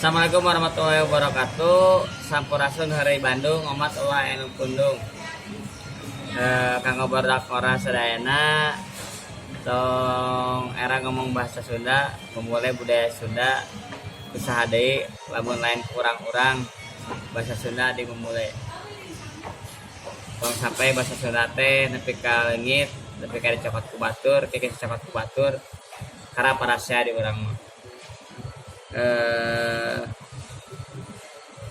Assalamualaikum warahmatullahi wabarakatuh. Sampurasun, Heureuy Bandung, omat ulah anu pundung. Kanggo barudak ngora sadayana, tong era ngomong bahasa Sunda, memulai budaya Sunda. Usaha deui lamun lain kurang-urang bahasa Sunda dimulai. Tong sampai bahasa Sunda teh nepi ka leungit, nepi ka dicokot ku batur, kayak dicokot ku batur. Karena parasea di urang mah.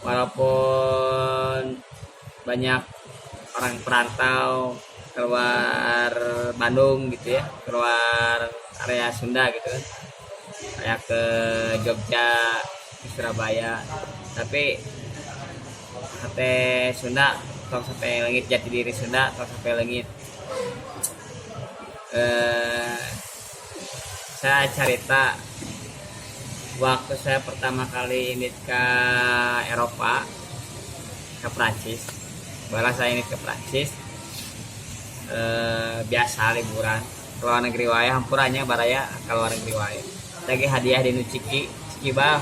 Walaupun banyak orang perantau keluar Bandung gitu ya, keluar area Sunda gitu kan, kayak ke Jogja, ke Surabaya, tapi hati Sunda tong sampai leungit, jati diri Sunda tong sampai leungit. Saya cerita waktu saya pertama kali ini ke Eropa, ke Prancis. Balas saya ini ke Prancis, biasa liburan ke luar negeri wae, hampura nya baraya, ke luar negeri wae lagi hadiah di nu ciki ciki bal.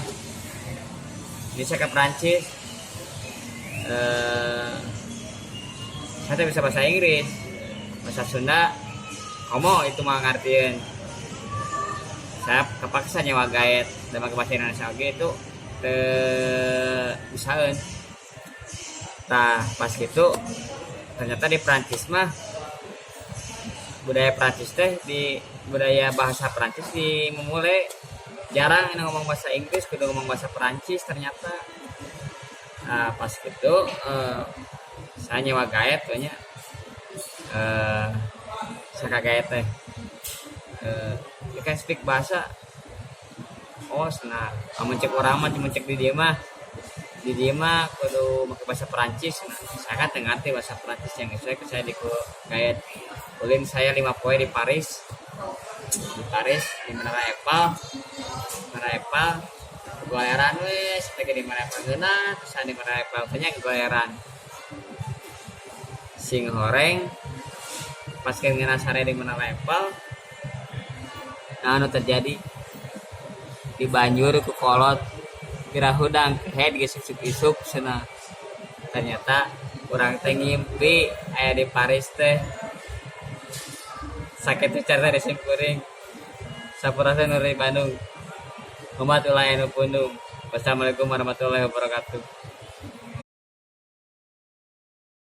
Jadi saya ke Prancis, saya teh bisa bahasa Inggris, bahasa Sunda komo itu mah ngartieun. Saya kepaksa nyewa guide dan pakai bahasa Indonesia oke itu teu bisaeun. Nah, pas gitu ternyata di Prancis mah budaya Prancis teh di budaya bahasa Prancis di memulai jarang yang ngomong bahasa Inggris, kudu ngomong bahasa Prancis ternyata. Nah, pas gitu saya nyewa guide kayaknya, saya ka guide teh, "You can speak bahasa?" "Oh," nah, amun cek urang mah, mun cek di dieu mah kudu make bahasa Perancis. Nah, saya kan teu ngarti bahasa Perancis yang saya di kayak ulin saya 5 poe di Paris, di Paris di Menara Eiffel. Menara Eiffel goleran we sampai di Menara Eiffel ngeunah. Terus di Menara Eiffel teh goleran sing horeng pas ke ngeunah sare di Menara Eiffel. Nah, anu terjadi di banjur ku kolot kira hudang kehed geus isuk-isuk cenah. Ternyata urang teh ngimpi aya di Paris teh. Sakitu carita di kuring. Sampurasun, dari Bandung, umat ulah anu pundung. Wassalamualaikum warahmatullahi wabarakatuh.